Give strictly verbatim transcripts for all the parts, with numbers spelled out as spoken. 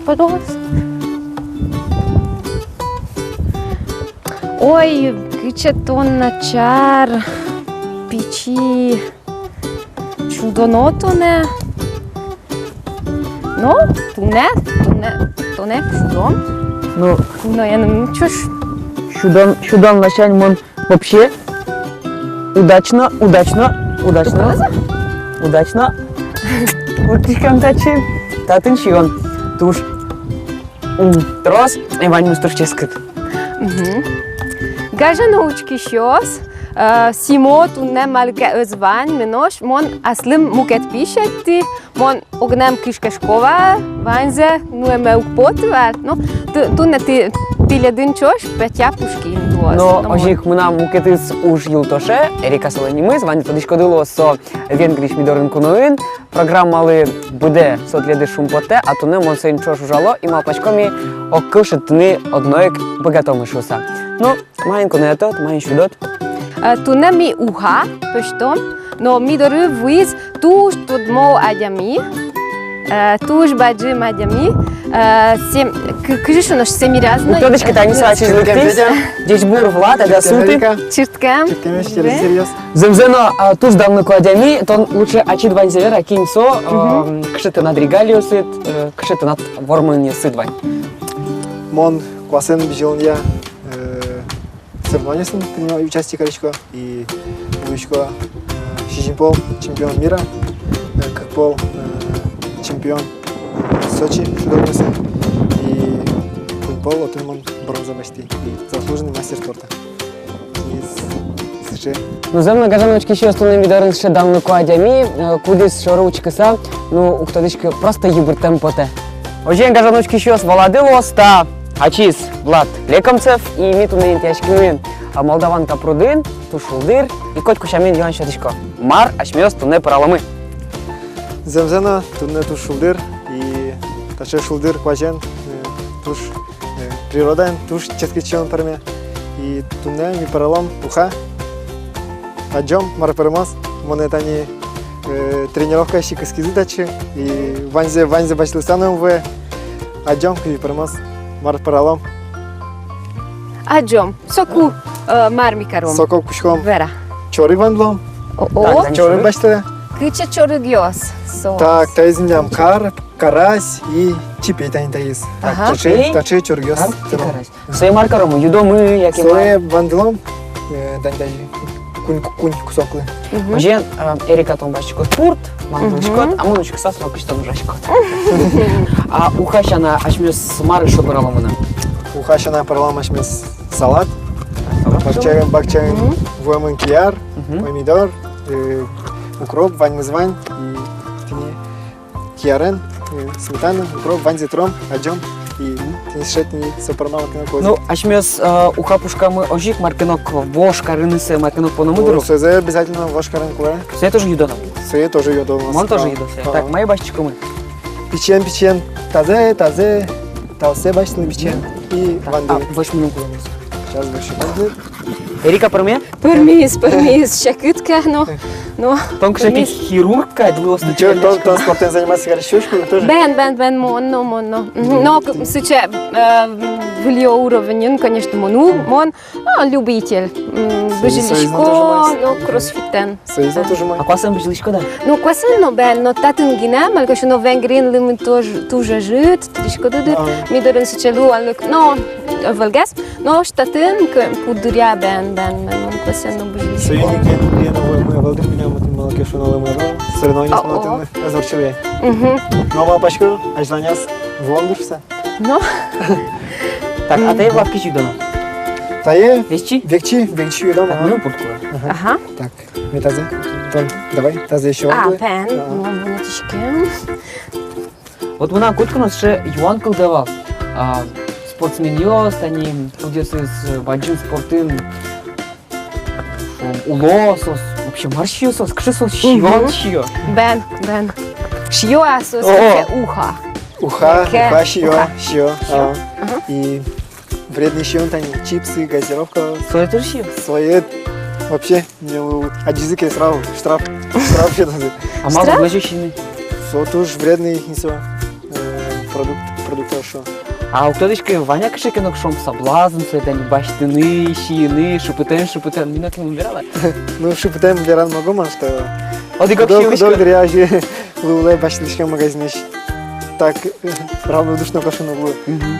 Подос. Ой, кыӵе тон начар, пичи. Шудоно тонэ. Но туннэ, туннэ, тонэ шудон. Ну, туннэ я, ну, чушь. Шудон, шудон ласянь мон вообще удачно, удачно, удачно. Удачно. Лыктӥськом татчы. Татын сиён туж, м, трос, и ваньмыз туж ческыт. Мгм. Гажано учкисьёс, э, Симо туннэ малы ке ӧз вань, нош мон аслым мукет пи шедьтӥ, мон огнам кышкасько вал, ваньзэ нуэме уг поты вал, но ту-, туннэ тӥ-, тӥледын ӵош Петя Пушкин луоз. Но, но озьы ик мынам мукетыз уж юлтоше, Эрика солэн нимыз, ваньды тодӥськоды луоз, со Венгриысь ми дорын куноын, программалы быдэ со тӥледыз шумпоттэ, а туннэ мон соин ӵош ужало, и малпасько, ми огкыл шедьтыны одно ик быгатомы шуыса. Ну, маин куноятод, маин сюдод? Э, туннэ ми уха пӧзьтом, но ми доры вуиз туж тодмо адями, э, туж бадӟым адями, э, сем-, к-, кызьы шуоно, семиразной. Уг тодӥськы, тани со ачиз лыктӥз. Ӟечбур, Влад, адӟиськоды. Чырткем. Чырткем. Чырткем, серьёз. Зэмзэ но, а, туж данлыко адями, тон лучше ачид ваньзэ вера, кин со, мгм, э, кыӵе тынад регалиосыд, э, кыӵе тынад вормонъёсыд вань. Мон куасэн бызьылонъя, э, соревнованиосын принимаю участие карисько и луисько, э, сизьым пол чемпион мира, э, кык пол, э, чемпион, э, Сочи шудонъёсын и куинь пол отын мон бронза басьтӥ и заслуженный мастер спорта. И с-, сыӵе. Ну, зэм но, гажано учкисьёс, туннэ ми дорын сыӵе данлыко адями, э, кудӥз шоры учкыса, ну, уг тодӥськы, просто йыбырттэм потэ. Озьыен, гажано учкисьёс, валады луоз, та ачиз Влад Лекомцев, и ми туннэ интыяськимы, а, Молдаванка прудын, туж шулдыр, и котьку сямен юан сётӥсько. Мар асьмеос туннэ пӧраламы? Зэмзэ но, туннэ туж шулдыр, и таӵе шулдыр куазен, э, туж, э, природаын туж ческыт сиён пӧрме. И туннэ ми пӧралом уха. Адӟом, мар пӧрмоз. Монэ тани, э, тренировкаысь ик кыскизы татчы. И ваньзэ, ваньзэ басьтылыса но ӧм вуэ. Адӟом, кызьы пӧрмоз, мар пӧралом. Адӟом. Соку, э, мар ми каром? Соку кутском. Вера. Чорыг вандылом. О-о. Так, чорыг басьтэ. Кыӵе чорыгъёс со? Так, таиз милям карп, карась и чипей тани таиз. Ага. Таӵе, чипей, таӵе чорыгъёс. Карп и карась. Сое мар каромы, юдомы, яке мар? Сое вандылом, э, тани таӵе куинь, куинь кусоклы. Мгм. Озьыен, э, Эрика, тон басьтӥськод пурт, мон, мгм, вылӥсько, а мон учкыса, со кызьы тон ужаськод. А уха сяна асьмеос мар эшшо пӧраломы на? Уха сяна пӧралом асьмеос салат. Салат. Бакчаын, бакчаын, мгм, вуэмын кияр, мгм, помидор, э, укроп, ваньмыз вань, и тӥни киярен, э, сметана, укроп, ваньзэ тыром, адӟом, и тӥни сыӵе тӥни со пӧрмем мар ке но луоз. Ну, асьмеос, э, уха пушкамы озьы ик, мар ке но вож карыны сое мар ке но пономы дыр. О, сое обязательно вож карыны кулэ. Сое тоже юдоно? Сое тоже юдоно. Мон тоже юдо сое. Ага. Так, мае басьтӥськомы? Пичиен, пичиен, тазэ, тазэ, таосэ басьтыны пичиен. И вандылы. Так, а, вож мыным кулэ. Сейчас вож мыным. Эрика, пӧрме? Пӧрмиз, пӧрмиз, секыт ке но, но. Тон кыӵе ке хирург кадь луоз. Ничего, тон, тон спортэн заниматься кариськод тоже? Бен, бен, бен, мон но, мон но. Мгм. Но к-, сыӵе, э, выль уровеньын, конечно, мон уг, мон, а, любитель. М, бызьылӥсько но кроссфитэн. Союза тоже май. А куасэн бызьылӥськод-а? Ну, куасэн но, бен, но татын гинэ, малы ке шуоно, Венгриын лымы туж, туж ӧжыт, тодӥськод-а, дыр. Ага. Ми дорын сыӵе луонлык, но, ӧвӧлгес. Но штатын к-, куддыръя бен, бен, бен, мон куасэн но бызьылӥсько. Соин ик эн, эн, ӧвӧл, мон ӧвӧл дыр, милям отын, малы ке шуоно, лымы ӧвӧл, соревнованиос но отын ӧз ортчылэ. Мгм. Но малпасько, азьланяз вуом дыр шуса. Но. Так, а тае, Влад, кызьы юдоно? Тае векчи? Векчи, векчи юдом, ага. Так, ну, пурт кулэ. Ага. Ага. Так, ми тазэ. Тон, давай, тазэ ещё. А, вандылы. Бен, а, мон вунэтӥськем. Вот мынам котьку но сыӵе юан кылдэ вал. А, спортсменъёс, тани, кудъёсыз, э, бадӟым спортын, м, уло, соос вообще мар сиё соос, кыӵе соос сиён сиё? Мгм. Бен, бен. Сиё-а соос, о, кыӵе уха? Уха, яке уха сиё, уха сиё. Сиё. А. Ага. И вредный сиён, тани, чипсы, газировка. Сое тоже сиё? Сое вообще. Не, у, адӟизы ке, сразу штраф. Штраф ведь надо. А малы вылэзё сиыны? Со туж вредный, и со, э, продукт. продуктъёс шуо. А уг тодӥськы, вань-а кыӵе ке но, шуом, соблазн сое тани басьтыны, сиыны, шыпытэн, шыпытэн, мынам ке но вералэ. Ну, шыпытэн вераны могу мон, что одӥг ик кудог, кудог дыръя озьы луылэ, басьтӥсько магазинысь. Так, э, равнодушно кошкыны уг лу. Мгм.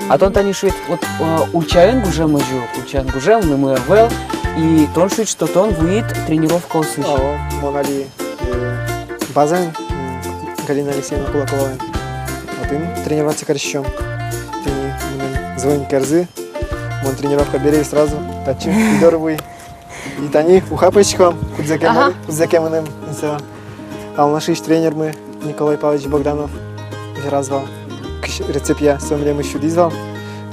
А тон тани шуид, вот, э, ульчаын гужем озьы, ульчаын гужем, лымы ӧвӧл, и тон шуид, что тон вуид тренировкаосысь. О, мон али, э, базаын, м, Галина Алексеевна Кулаковаен. Отын тренироваться кариськом. Тӥни мыным звонить каризы. Мон тренировка бере сразу татчы, Ижкар вуи. И тани уха пӧзьтӥськом, кудзэ ке, ага, мар-, кудзэ ке мыным, и всё. Алнашысь тренермы Николай Павлович Богданов вераз вал, кыӵе рецептъя со милемыз сюдӥз вал,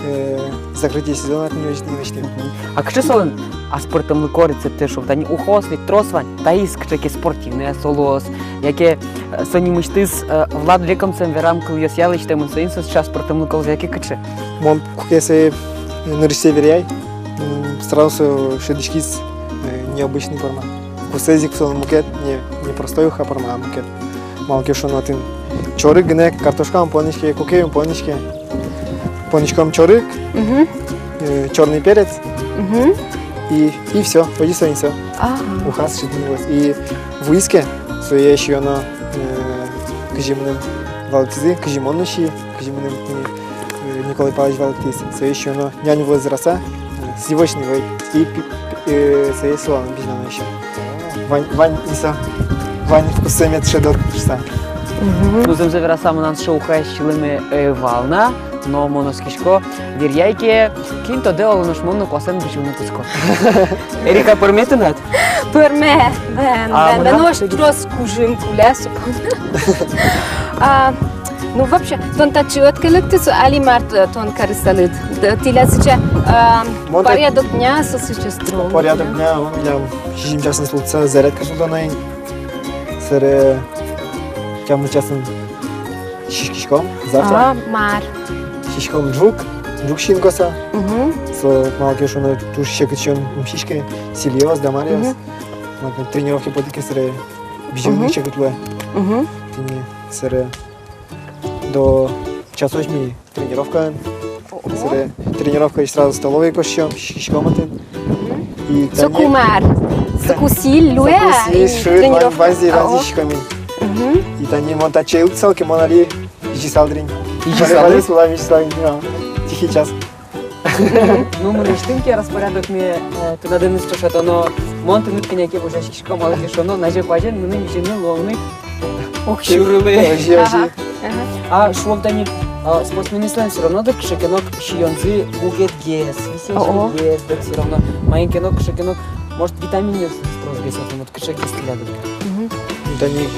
э, закрытие сезона тӥни озьы лэсьтӥм. Мгм. А кыӵе солэн аспӧртэмлыко рецептэ, шуом, тани ухаос ведь трос вань, таиз кыӵе ке спортивной со луоз, яке, э, со нимысьтыз, э, Влад векымсэн верам кылъёсъя лэсьтэмын, соин со сыӵе аспӧртэмлыко луоз, яке кыӵе? Мон куке сое, э, нырысьсэ веръяй, м, сразу шӧдӥськиз, э, необычный форма. Вкусэз ик солэн мукет, не, не простой уха форма, а мукет. Малы ке шуоно, отын чорыг гинэ, картошка ум понӥське, куке ум понӥське. Понӥськом чорыг, мгм, э, чёрный перец, мгм, и, и всё, озьы со, и всё. Ага. Ухаз сыӵе тӥни луоз. И вуиз ке, сое сиёно, э, кызьы мыным валэктӥзы, кызьы мон но сии, кызьы мыным тӥни, э, Николай Павлович валэктӥз, сое сиёно нянь возраса, э, сливочный вӧй, и пи-, пи-, э, сое сылалом, бызьылалом ещё. Вань, вань иса, вань вкусэ мед шӧдод шуса. Мгм. Ну, зэмзэ вераса, мынам сыӵе ухаысь сӥлеме ӧй вал на, но мон оскисько, веръяй ке, кин тодэ, оло нош мон но куасэн бызьылыны кутско. Эрика, пӧрме тынад? Пӧрме, бен, а, бен, бен, мынам нош трос кужым кулэ со понна. А, ну, вообще, тон татчы ӧд ке лыктӥд, али мар тон карысалыд? Д-, тӥляд сыӵе, а, мон та-, порядок дня со сыӵе строгой, порядок дня, мон милям сизьым часын султыса зарядка султоно ини. Сэре тямыс часын сиськиськом, завтрак. А, мар. Сиськом ӝук, ӝук сиын косо. Мгм. Со, малы ке шуоно, туж секыт сиён ум сиське, сӥльыос да маръёс. Мгм. Вот, тренировке потӥ ке, сэре бызьылыны, мгм, секыт луэ. Мгм. Тӥни, сэре до часозь ми тренировкаын. О-о. Сэре тренировкаысь сразу столовой кошком, сиськом отын. Мгм. И соку тани мар? Соку сӥль луэ, соку сӥль, и шыд, тренировка. Ваньзэ, ваньзэ, о-о, сиськом ини. Мгм. И тани мон татчы ӧй лыктысал ке, мон али изьысал дыр ини. Изьысал? Али изьысал, изьысал, а, тихий час. Мгм. Ну, мынэсьтым ке распорядокме, э, тынад деныз ӵошатоно, мон тыныд кӧня ке вожаськисько, малы ке шуоно, назе-куазен мыным изьыны луонлык уг сюрылы. Озьы, озьы. Ага. Ага. А шуом тани, а, спортсменъёслэн всё равно дыр кыӵе ке но сиёнзы мукетгес, висисьгес, о-о, дыр всё равно. Маин ке но кыӵе ке но, может, витаминъёс тросгес, а то вот кыӵегес тӥляд дыр. Мгм. Тани,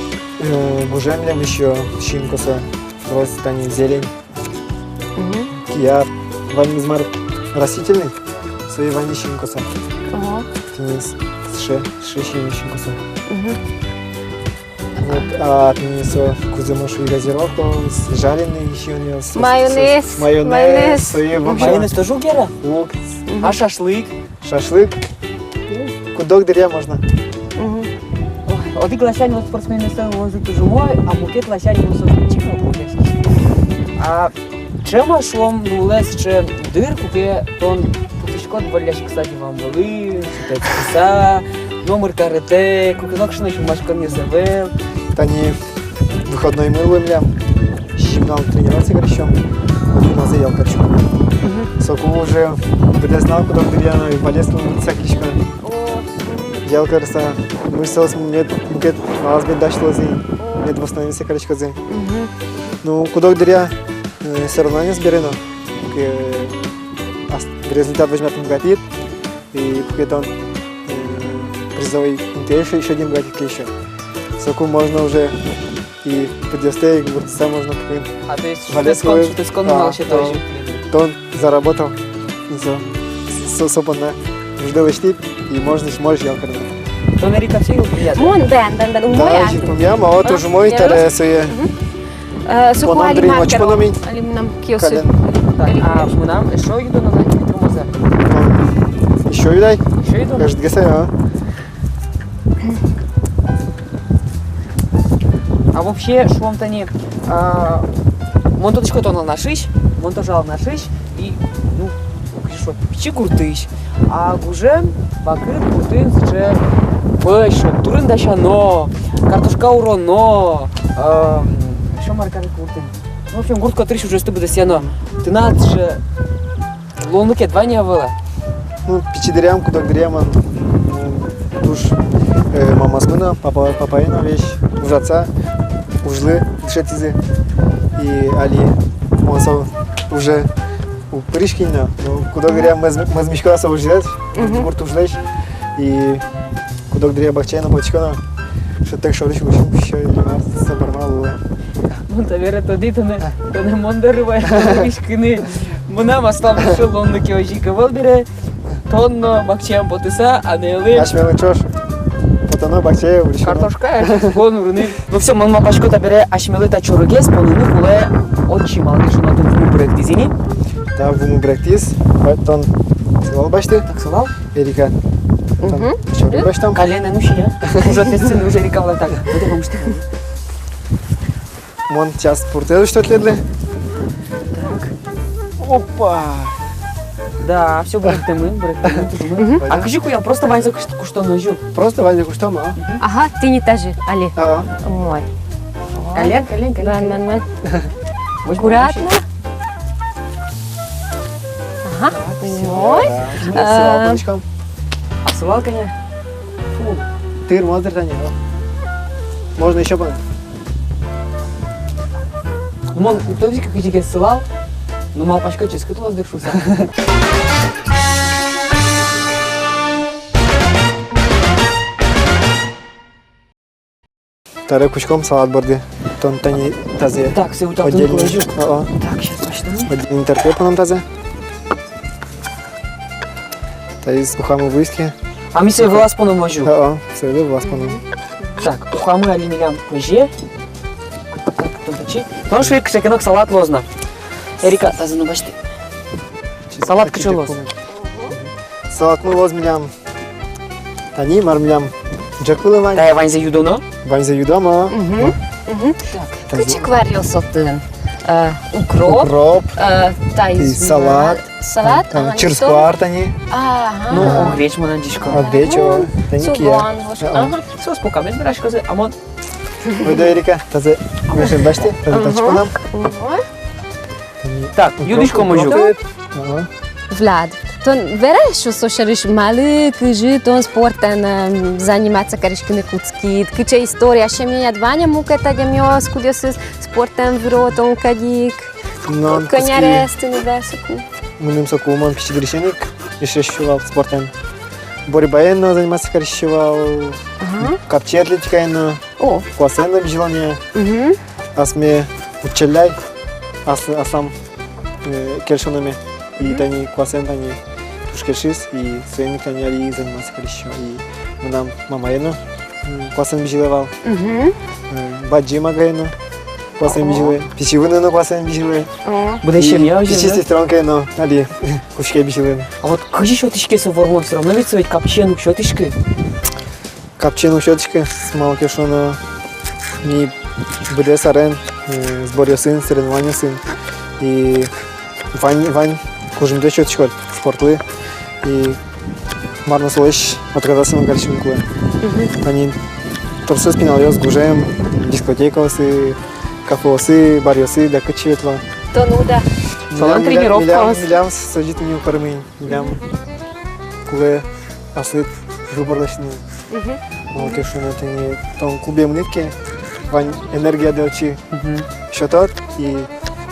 э, гужем милям ещё сиын косо трос тани зелень. Мгм. Кияр, ваньмыз мар растительный, сое ваньмыз сиын косо. Ого. Тӥни сыӵе, сыӵе сиён сиын косо. Мгм. Вот, а тӥни со кузьым шуи газировка, с-, жареный сиён, с-, с-, майонез, с-, майонез, майонез. Сое вообще. Мгм. Майонез тоже уг яра? Уг. Мгм. А шашлык? Шашлык. Кудог дыръя можно. Мгм. Ой, одӥг ласянь вот спортсменъёслэн улонзы туж умой, а мукет ласянь вот со чик но кулэсь. А ӵем-а, шуом, луылэ сыӵе дыр, куке тон пукиськод вылляськыса диван вылын, сютэскыса, номыр карытэк, куке нокыӵе но сюлмаськонъёс ӧвӧл. Тани выходноймы луэ милям, сизьым нунал тренироваться кариськом, одӥг нуналзэ ял кариськом. Мгм. Соку уже быдэс нунал кудог дыръя но инвалидъёслы вуттыса килиськом. О, мгм. Ял карыса, мышцаос мед, мукет валаз мед дась луозы, о, мед восстановиться кариськозы. Мгм. Ну, кудог дыръя, э, соревнованиос бере но, э, ас-, результат возьматыны быгатӥд. И куке тон, э, призовой интые ещё, ещё один быгатӥд ке ещё. Соку можно уже и пыдъёстэ, и гуртъёстэ можно куке. А, то есть валес шутэтскон, луэ, шутэтскон, а, малы ке, а, тоже. Тон заработал. И со, со, со понна уждэ лэсьтӥд, и можно, можешь ял карыны. Тон, Эрика, всё йылпумъяд? Мон, бен, бен, бен, умой. Да, йылпумъям, а вот, а, тоже умой, яра. Таре сое. Мгм. Э, соку али мар каром, али мынам киосы. Кален. Так, а мынам эшшо юдоно на, не тырмоз-а? Эшшо юдай? Эшшо юдоно? Ӧжытгес ай, а? А вообще, шуом тани, а, Мон тодӥсько, тон Алнашысь, мон тоже Алнашысь, и, ну, кызьы шуод, пичи гуртысь. А гужем вакыт гуртын сыӵе пӧсь, шуом, турын дасяно, картошка уроно, эм, эшшо мар каро гуртын. Ну, в общем, гурт котырысь ужъёсты быдэсъяно. Тынад сыӵе луонлыкед вань-а, ӧвӧл-а? Ну, пичи дыръям, кудог дыръям мон, м, туж, э, мамаосмы но, папа, папае но весь ужаса, ужлы дышетӥзы. И али мон со уже уг пыриськы ни но, ну, кудог дыръям мӧз-, мӧзмисько со ужлэсь, мгм, гурт ужлэсь. И кудог дыръя бакчае но потӥсько но, шӧдтэк шорысь усьым, ещё и мар со пӧрме луэ. Мон табере тодӥ тонэ, а, тонэ мон доры вай пыриськыны. Мынам аслам сыӵе луонлыке озьы ик ӧвӧл бере. Тон но бакчаям потыса, анайлы асьмелы ӵош потоно бакчае, пыриськоно. Картошка, э, кон урыны. Ну всё, мон малпасько, табере асьмелы та чорыгез поныны кулэ отчы, малы ке шуоно, отын вумы быректӥз ини. Та вумы быректӥз, тон сылал басьты. Так, сылал. Эрика. Мгм. Чорыг басьтом. Каллен эн усе, а? Уже ответственный, уже Эрика вал, так. Вот это вам что. Мон сейчас пуртэз усьто тӥледлы. Так. Опа! Да, всё, быректэмын, быректэмын, тужмы. Мгм. А кызьы куял, просто ваньзэ куш-, куштоно озьы? Просто ваньзэ куштом, а? Мгм. Ага, тӥни тазьы али. Ага. Ой. Каллен, каллен, каллен. Вань, вань, вань. Аккуратно. Ага. Всё, ой. Да. Сылал, а, пыриськом. А сылал, конечно. Фу. Тырмоз дыр тани, а? Можно ещё поныны. Мон уг тодӥськы, кызьы ке сылал, но малпасько, ческыт луоз дыр шуыса. Табере кутском салат борды. Тон тани тазэ. Так, сое утялтыны кулэ озьы. О-о. Так, сейчас начнём. Отдельный тартэ поном тазэ. Таиз ухамы вуиз ке. А ми сое вылаз поном озьы. О-о, сое вылаз поном. Так, ухамы али милям кызьы. Так, тон тачи. Тон шуид, кыӵе ке но салат луоз на. Эрика, тазэ но басьты. Салат кыӵе луоз? Салатмы луоз милям. Тани мар милям ӝӧк вылын вань. Тае ваньзэ юдоно? Ваньзэ юдоно. Мгм. Мгм. Так. Тазэ. Кыӵе кваръёс отын? Э, укроп. Укроп. Э, таиз. И салат. Салат? А, а, чырс куар тани. Ага. Ну, огреч мон адӟисько. Огреч, о, тани кия. Суган, ага. Соос пока мед вераськозы, а мон. Ойдо, Эрика, тазэ мешен басьты, тазэ тачконам. Ага. Так, юдӥськом озьы. Ага. Влад, тон вера ещё со сярысь, малы, кызьы тон спортэн, эм, заниматься кариськыны кутскид, кыӵе история, семьяяд вань-а мукет адямиос, кудъёсыз спортэн выро, тон кадь ик? Ну, кӧня арес тыныд вал соку? Мыным соку, мон пичи дырысен ик висёно вал спортэн. Борьбаен но заниматься карисько вал, ага, капчи атлетикаен но. О. Куасэн но бызьылоно. Мгм. Асме утчаляй, ас-, аслам, э, кельшономе. И, мгм, тани куасэн тани туж кельшиз, и соин ик тани али заниматься карисько. И мынам мамае но, м, куасэн бызьылэ вал. Мгм. Э, бадӟым агаен но куасэн бызьылэ, пичи вынын но куасэн бызьылэ. О. Быдэс семья. И пичи сестрёнкае но али кутске бызьылыны. А вот кызьы сётӥське со вормон, всё равно ведь со ведь капчиен уг сётӥськы. Капчиен уг сётӥськы, малы ке шуоно, ми быдэс арен, э, сборъёсын, соревнованиосын. И вань, вань кужымзэ сётӥськод спортлы. И мар но солэсь отказаться но кариськыны кулэ. Мгм. Тани тросэз пиналъёс гужем дискотекаосы, кафеосы, баръёсы, да кытчы ветло. Тон уд-а? Милям, солэн милям, тренировкаос. Милям, милям сыӵе тӥни уг пӧрмы ни. Милям кулэ аслыд выбор лэсьтыны. Мгм. Малы ке шуоно, тӥни тон клубе мынӥд ке, вань энергияд отчы, мгм, сётод, и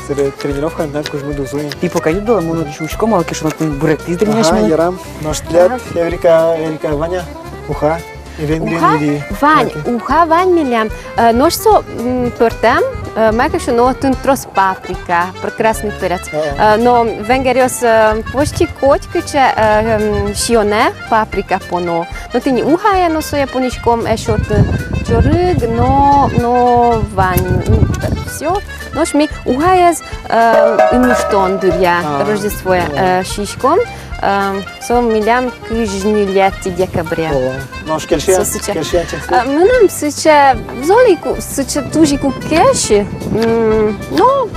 собере тренировкаын тынад кужмыд уз луы ни. И пока юдолэ, мон отчы учко, малы ке шуоно, тон быректӥд тренировкаез. Ага, ярам. Нош тӥляд, ага, Эрика, Эрика, вань-а уха? Венгриын. Уха? Или вань, маке? Уха вань милям. Э, нош со, м, пӧртэм, э, маке шуоно, отын трос паприка, пр-, красный перец. А. Э, но венгеръёс, э, почти котькыӵе, э, м, сиёнэ паприка поно. Но тӥни ухае но сое понӥськом, эшшо отын чорыг но, но вань, м, всё. Нош ми ухаез, э, ымныртон дыръя, а, Рождествое, а, э, сиськом. Э, со милям кызь ньылетӥ декабре. О, нош кельше-а? Со сыӵе. Кельше-а, кельше-а? А, мыным сыӵе, зол ик у-, сыӵе туж ик уг кельшы, м, но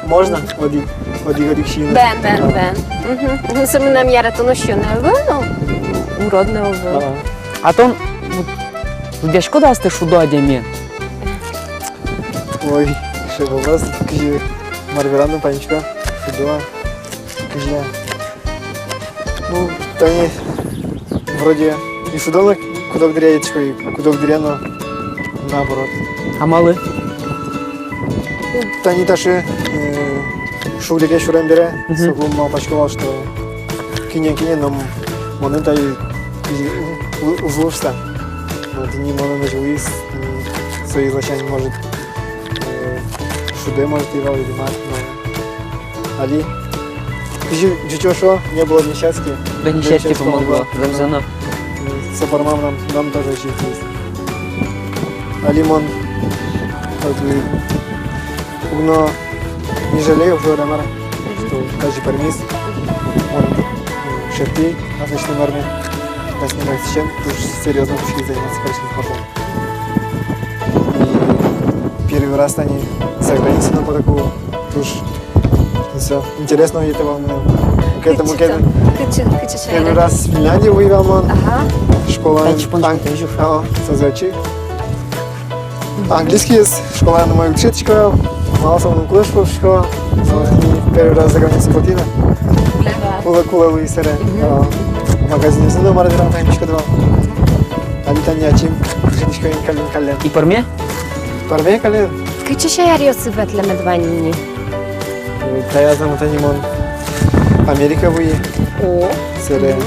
Можно? Одӥг, одӥг, одӥг сиыны. Бен, бен, бен. Мгм. Ну, со мынам яратоно сиён ӧвӧл, но уродно ӧвӧл. А. А тон, вот, лыдъяськод-а астэ шудо адямиен? Ой, кыӵе вопрос, кызьы мар вераны, паймисько, шудо-а, кызьы-а. Ну, тани вроде и шудо но куд-ог дыръя ӧтисько, и куд-ог дыръя но наоборот. А малы? Ну, тани таӵе, э, шуг-леке сюрем бере, мгм, соку малпасько вал, что кинэн, кинэн но монэн тани, э, у-, уз луы шуса. Но тӥни монэн озьы луиз, тӥни соиз ласянь, может, э, шудэ, может, ӧй вал, или мар, но али, кызьы ӟучо шуо, не было ни счастья, да несчастье помогло. Зэмзэ но. Со пӧрмем мынам, мынам тоже озьы ик луиз. Али мон, как бы, уг но не жалею уже, да, мар, что тазьы пӧрмиз. Мон, м, шедьтӥ аслэсьтым армиен, аслэсьтым армиен туж серьёзно кутски заниматься кариськыны спортэн. И первый раз тани за границу но потаку, туж, не знаю, интересно ведь это было. К этому, к этому. Кытчы, кытчы, кытчы шаере? Первый раз в Финляндии вуи вал мон. Ага. Школаын. Тачи пончик ан-, тоже. А, созачи. Английскийез школаын мон дышетӥсько, малы со мыным кулэ шуисько, мон первый раз за границу потӥ на. Кулэ, кулэ луиз сэре. Мгм. А, магазинъёсын но мар вераны паймиськод вал. Али тани ачим дышетӥсько ини каллен-каллен. И пӧрме? Пӧрме каллен. Кыӵе шаеръёсы ветлэмед вань ини? Таяз ар но тани мон Америка вуи. О. Сэре. Мгм.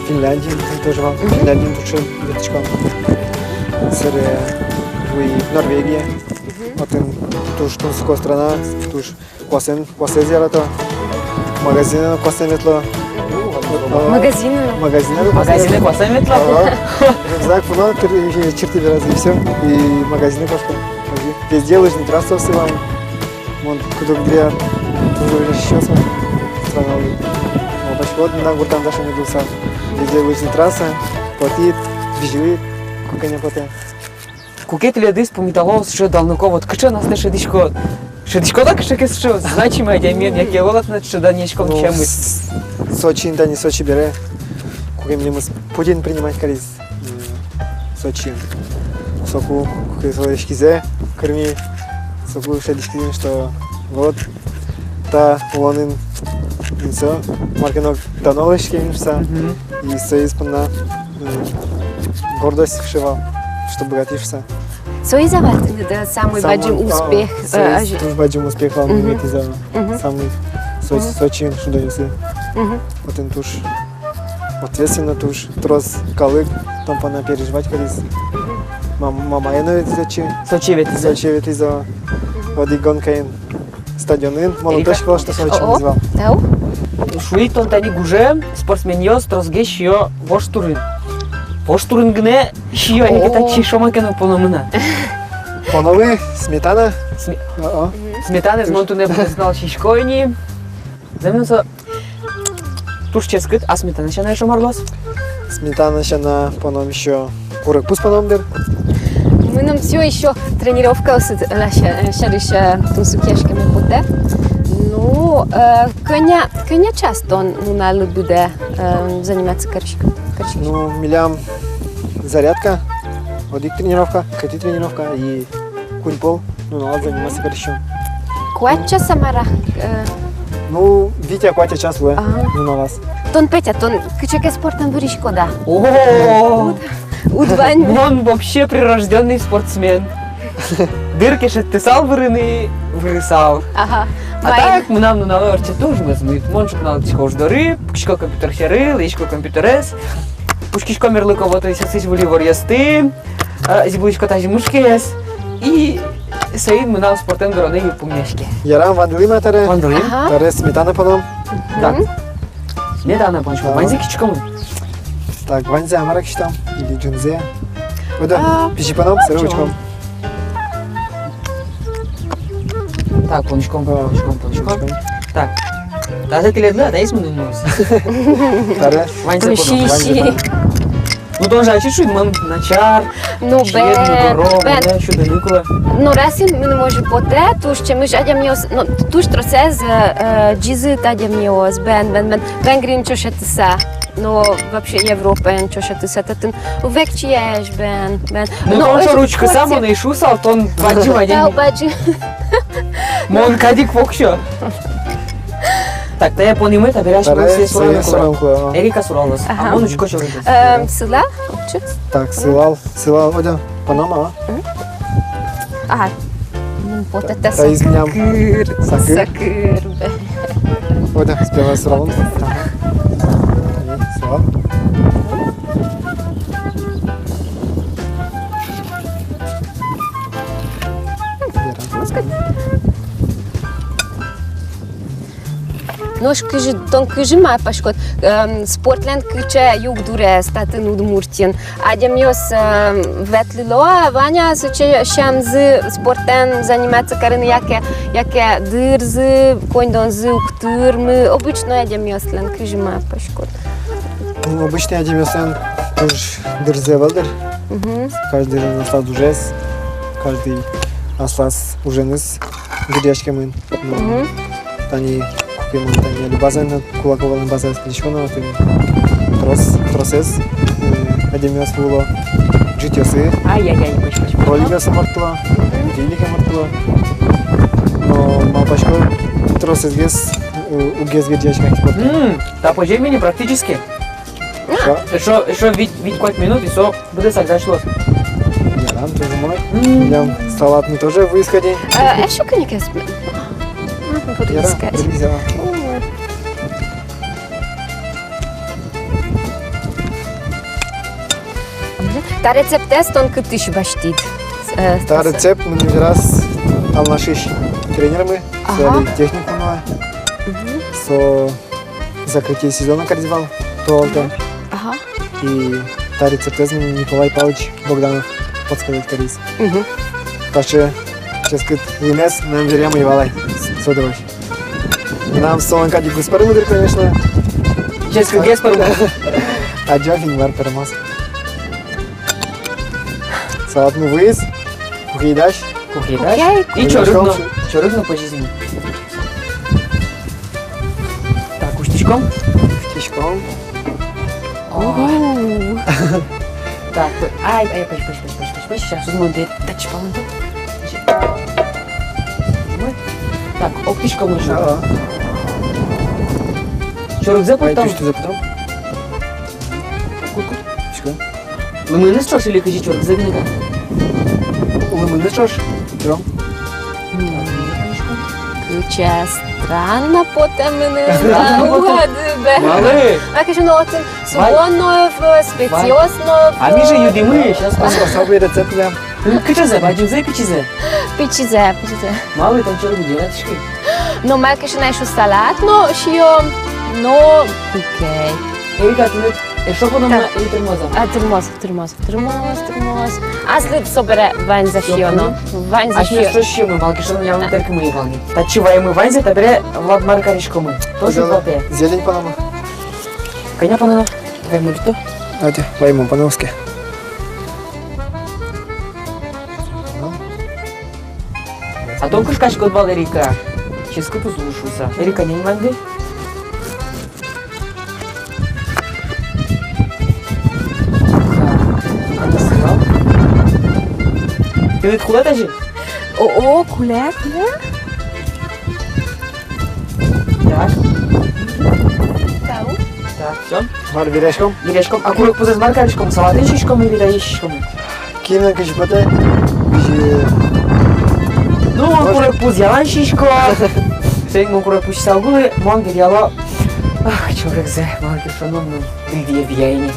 Финляндиын тоже вал. Мгм. Финляндиын туж ик ветлӥсько. Сэре вуи Норвегия. Мгм. Отын туж тунсыко страна, туж куасэн, куасэз ярато. Магазинэ но куасэн ветло. Магазинэ но? Магазинэ но куасэн ветло. Магазинэ куасэн ветло? Ага. Рюкзак пуно, тыр-, чыртӥ бераз, и всё. И магазинэ кошко. Везде лыжный трассаосы вал. Мон куд-ог дыръя туж ик ещё со страналэн. Малпасько, вот мынам гуртам таӵе мед луысал. Везде лыжный трасса, потӥд, бызьылӥд, ку кӧня потэ. Куке тӥледыз пумитало сыӵе данлыко, вот кыӵе но астэ шӧдӥськод. Шӧдӥськод-а кыӵе ке сыӵе значимый адямиен, яке ӧвӧл-а тынад сыӵе данъяськон сямыд? С-, Сочиын, тани Сочи бере, куке милемыз Путин принимать кариз, м, Сочиын. Соку, куке со лэсьтӥськиз, кырми, соку шӧдӥськи ни, что вот та улонын, м, со, мар ке но дано лэсьтӥське ни шуса. Мгм. И соиз понна, м, гордость сыӵе вал, что быгатӥ шуса. Соиз-а вал тыныд самый бадӟым успех, а, соиз, э, туж бадӟым успех вал мынам ветлӥз-а. Мгм. Самый Со-, Сочиын шудонъёсы. Мгм. Отын туж ответственно, туж трос калык тон понна переживать кариз. Мгм. Мам-, мамае но ветлӥз отчы. Сочи ветлӥз-а? Сочи ветлӥз-а. Мгм. Одӥг гонкаын стадионын, мон уг тодӥськы вал, что со отчы мынӥз вал. Тау. Шуид тон, тани гужем спортсменъёс тросгес сиё вож турын. Вож турын гинэ сиё, али ке татчы шомаке но поно мына. Поно луэ сметана. Сме-, о-о. Сметанаез мон туннэ быдэс нунал сисько ини. Зэм но со туж ческыт, а сметана сяна эшшо мар луоз? Сметана сяна поном ещё курегпуз поном дыр. Мыным всё ещё тренировкаосы, э, ся-, э, сярысь, э, тунсыкъяськеме потэ. Ну, э, кӧня, кӧня час тон нуналлы быдэ, э, заниматься кариськод, кариськод? Ну, милям зарядка, одӥг тренировка, кӧтӥ тренировка и куинь пол нуналаз заниматься кариськом. Куать час-а, мар-а, э? Ну, вить-а, куать-а час луэ нуналаз. Ага. Тон, Петя, тон кыӵе ке спортэн выриськод-а? О! Уд-, уд вань. Мон вообще прирождённый спортсмен. Дыр ке шедьтысал вырыны, вырысал. Ага. А так, мынам нуналэ ортче туж мӧзмыт. Мон ӵукна лыктӥсько уж доры, пукисько компьютер сьӧры, лэзисько компьютерез, пушкисько мерлыко вот сыӵе выль иворъёсты. А, зӥбылӥсько тазьы мышкаез, и соин мынам спортэн выроно йылпумъяське. Ярам, вандылӥм-а табере? Вандылӥм. Ага. Табере сметана поном. Так. Мгм. Сметана понӥськом. Ага. Ваньзэ киськом. Так, ваньзэ-а, мар-а кисьтом? Или ӝынызэ? Ойдо, а, пичи поном, сэре учком. Так, понӥськом, понӥськом, понӥськом. Так. Тазэ тӥледлы, а таиз мыным луоз. Табере. Ваньзэ поном, ваньзэ поном. Ну, тон же ачид шуид, мон начар. Ну, чиед, бен, мудоро, бен. Монэ сюдыны кулэ. Но Россиын мыным озьы потэ, туж чемысь адямиос, но туж тросэз, э, э, ӟизыт адямиос, бен, бен, бен. Венгриын ӵошатыса, но вообще Европаын ӵошатыса, татын векчиесь, бен, бен. Ну, но тон озьы шоры учкыса, потэ. Мон ӧй шуысал, тон бадӟым адями. Тау, бадӟым. Мон кадь ик воксё. Так, тае понӥмы, табере асьмеос сураны кулэ. Сураны кулэ, ага. Эрика суралоз. Ага. А мон учко сьӧрысь. Эм, сылал, отчы. Так, сылал, сылал, Одя, понома, а? М? Ага. М, вот это та, та изменям. Сакыр. Сакыр. Сакыр, да. Одя, спела суралон. Ага. И сылал. Вера. Нош кызьы, тон кызьы малпаськод, эм, спортлэн кыӵе югдурез татын, Удмуртиын? Адямиос, эм, ветлыло-а, вань-а сыӵе сямзы спортэн заниматься карыны, яке, яке дырзы, коньдонзы уг тырмы, обычной адямиослэн кызьы малпаськод? Ну, обычной адямиослэн туж дырзы ӧвӧл дыр. Мгм. Каждый аслаз ужез, каждый аслаз уженыз герӟаськемын. Ну, мгм. Тани куке мон тани али базаын, Кулаковалэн базаез кылисько но, отын трос, тросэз, э, адямиос вуыло, ӝытъёсы. Ай-яй-яй, пыч-пыч-пыч. Роликъёсы мортло, мгм, великъёсы мортло. Но малпасько, тросэзгес, э, уг гес герӟаське спортэн. М, та пӧзе мини практически. Всё. Ещё, ещё вить, вить-куать минут, и со быдэсак дась луоз. Ярам, тоже мой. М. Милям салатмы тоже вуиз кадь. Э, ещё кӧня ке ас-, м, буду искать. Ярам, бериз, ярам. Ой. Мгм. Та рецептэз тон кытысь басьтӥд? Э, та рецепт мыным вераз Алнашысь тренермы, ага, со али техникумын вал. Мгм. Со закрытие сезона кариз вал туала. Ага. И та рецептэз мыным Николай Павлович Богданов подсказать кариз. Мгм. Таӵе ческыт луэмез мынам верамы ӧй вал ай, с-, со дырозь. Мынам солэн кадь уг пӧрмы дыр, конечно. Ческытгес пӧрмоз. Адӟом, Инмар пӧрмоз. Салатмы вуиз, куке ик дась. Куке ик дась. Куке ик. И чорыг но, чорыг но пӧзиз ни. Так, усьтӥськом. Усьтӥськом. О. Так, ай, ай, пӧсь, пӧсь, пӧсь, пӧсь, пӧсь, пӧсь, щас, мон тае татчы палэнто. Так, октӥськом уже. Ага. Чорыгзэ пуктом. Ай, тусьтызэ пуктом. Кут, кут. Усьтӥськом. Лымыеныз ӵош или кызьы, чорыгзэ гинэ-а? Лымыеныз ӵош. Трос. Кыӵе странно потэ мыным. Странно потэ. Угады бе. Малы? А кызьы но отын сувон но ӧвӧл, специос но ӧвӧл. А ми же юдӥмы, щас. Особый рецепт, да. Кыӵезэ, бадӟымзэ, пичизэ? Пичизэ, пичизэ. Малы, тон чорыг уд яратӥськы? Но малы ке шуоно, эшшо салат но сиём, но куке ик. Эрика, тыныд эшшо поном-а или тырмоз-а? А, тырмоз, тырмоз, тырмоз, тырмоз. Аслыд собере ваньзэ сиёно. Ваньзэ сиёно. Асьмеос ӵош сиёмы, малы ке шуоно, ялан тэркымы ӧй вал ни. Татчы ваемы ваньзэ, табере Владмар кариськомы. Тоже золотые. Зелень поном-а? Кӧня пононо? Ваемы, то. Ати, ваемы, поном ке. А тон кышкаськод вал, Эрика. Ческыт уз лу шуыса. Эрика, нянь ваньды. Тыныд кулэ тазьы? О, о, кулэ, кулэ. Так. Тау. Так, всё. Мар, вераськом? Вераськом. А курегпузэз мар кариськом? Салатэн сиськом или тае сиськом? Кинлэн кызьы потэ, кызьы. Ну, мон курегпуз ялан сисько. Соин мон курегпуз сиса уг улы, мон веръяло. Ах, чорыгзэ, малы ке шуоно, ну, дыръя ини.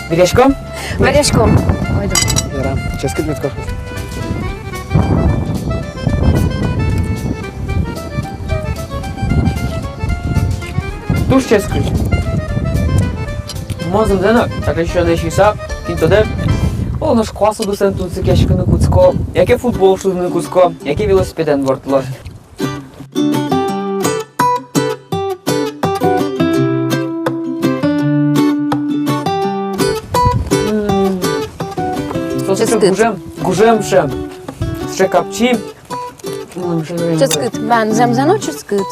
Вераськом? Вераськом. Ойдо. Ярам, ческыт мед кошкоз. Туж ческыт. Мон зэмзэ но таӵе сиёнэ сиыса, кин тодэ, оло нош куас удысэн тунсыкъяськыны кутско, яке футбол шудыны кутско, яке велосипедэн вортло. Ческыт. Гужем, гужем шем. Сыӵе капчи. М, шем. Ческыт. Бен, зэмзэ но ческыт.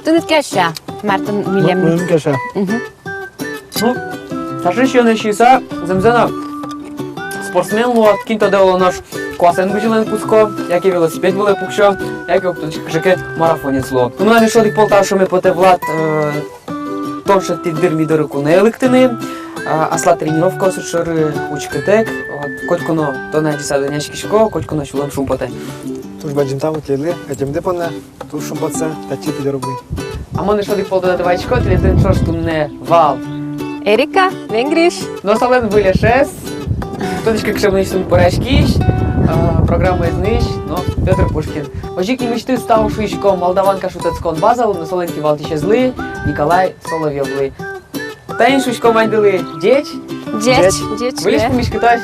Тыныд кельше, мар тон милем. Мыным кельше. Мгм. Ну, таӵе сиёнэ сиыса, зэмзэ но спортсмен луод, кин тодэ, оло, нош куасэн бызьылыны кутско, яке велосипед вылэ пуксё, яке уг тодӥськы, кыӵе ке марафонец луод. Ну, мынам эшшо одӥг пол тау шуэме потэ, Влад, э, тон шедьтӥд дыр ми доры куное лыктыны, а, аслад тренировкаосыд шоры учкытэк, вот, котьку но тонэ адӟыса дунъяськисько, котьку но сюлэм шумпотэ. Туж бадӟым тау тӥледлы ӧтемды понна. Туж шумпотыса татчы пыдоробы. А мон эшшо одӥг пол тодады вайисько, тӥледлэн ӵош туннэ вал Эрика, Венгриысь. Но солэн выль эшез, тодӥсько, кыӵе мынэсьтым пӧраськись, а, программаез нуись, но Пётр Пушкин. Озьы ик нимысьтыз тау шуиськом «Молдаванка» шутэтскон базалы, но солэн кивалтӥсезлы, Николай Соловьёвлы. Таин шуиськом ваньдылы ӟеч. Ӟеч, ӟеч. Ӟеч, выльысь пумиськытозь.